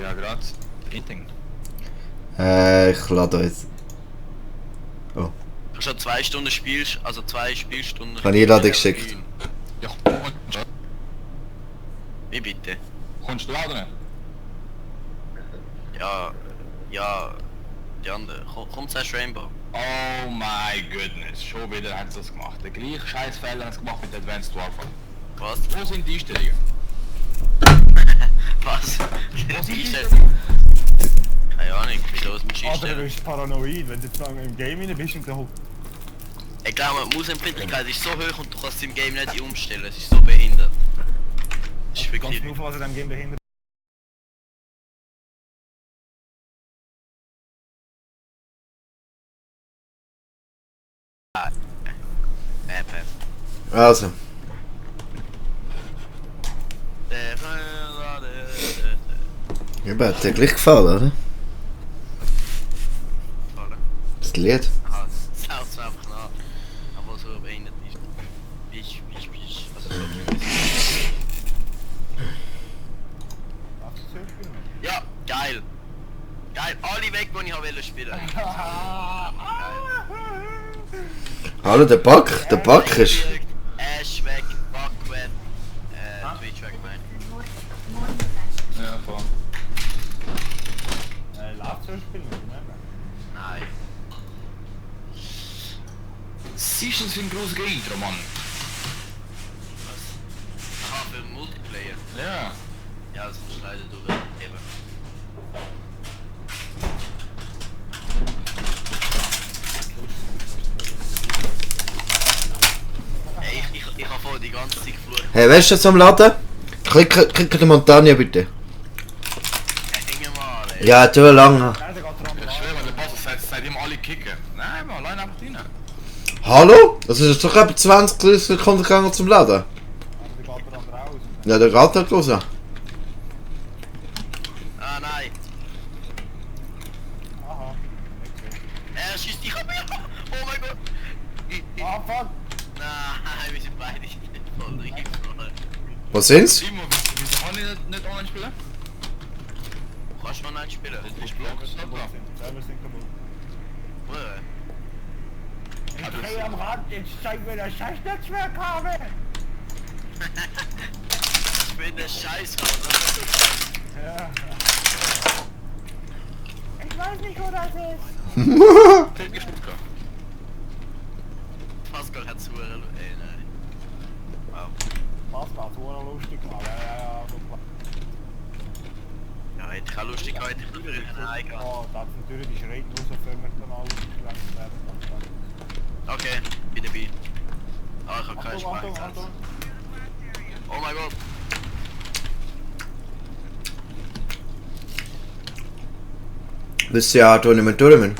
ja gerade Meeting. Ich lade jetzt. Oh. Du schon 2 Stunden spielst, also 2 Spielstunden. Habe ich Einladung geschickt. Ja, Wie bitte? kommst du laden? Ja, ja, die andere. Kommt zuerst Rainbow. Oh my goodness, schon wieder haben sie das gemacht. Der gleiche Scheißfehler haben sie gemacht mit Advanced Warfare. Was? Wo sind die Einstellungen? Was? Wo sind die Ist das? Einstellungen? Keine Ahnung, wieso es mich Alter, du einstellen. bist paranoid, wenn du jetzt lang im Game rein bist und dann Ich glaube, die Mausempfindlichkeit ist so hoch und du kannst es im Game nicht umstellen. Es ist so behindert. Das ist ganz wirklich... nur, was in diesem Game behindert. Also. Mir hat dir gleich gefallen, oder? Das Lied. Aha, das haut es einfach nach. Aber so behindert ist. Bisch. Also so. Darfst du zuerst spielen? Ja, geil. Geil, alle weg, die ich wollte spielen. Geil. Hallo, der Back ist. Ash weg, Buck weg, Twitch weg, mein. Ja, voll. Lass zuerst spielen, ne? Nein. Siehst du, das ist ein großer Intro, Mann. Was? Aha, für Multiplayer. Ja. Ja, das musst du leider durch. Eben. Ey, ich habe vorher die ganze Zeit geflucht. Hey, weißt du jetzt am Laden? Klick die Montagne bitte. Hängen mal, ey. Ja, tu lange. Nein, der geht dran. Ich schwöre, der Boss sagt, seitdem alle kicken. Nein, man, allein einfach rein. Hallo? Das ist doch etwa 20 Sekunden gegangen zum Laden. Aber der geht dran raus. Ja, der geht nicht raus. Ah, nein. Aha. Er schießt dich ab mir. Oh mein Gott. Ah, fuck! Nein, wir sind beide voll drin. Wo sind's? Simon, wieso kann ich nicht online spielen? Du kannst noch nicht spielen. Ich block, Server sind kaputt. Bruder. Ich stehe am Rand, jetzt zeig mir das scheiß Netzwerkkabel! Ich bin der Scheißhaus. Ja. Ich weiß nicht, wo das ist! Fehlt geschluckt. Pascal hat zu ey, nein. Wow. Pascal, so eine lustig mal. Ja, so klar. Ja, hätte ich auch lustig heute, ich würde in den Heim gehen. Oh, das sind natürlich die Schrecken raus, wenn wir dann alle geschlenkt werden. Okay, bin dabei. Ah, ich hab keinen Achtung, Achtung, Speicher. Achtung! Oh mein Gott. Wisst ihr ja, du nicht mehr durch.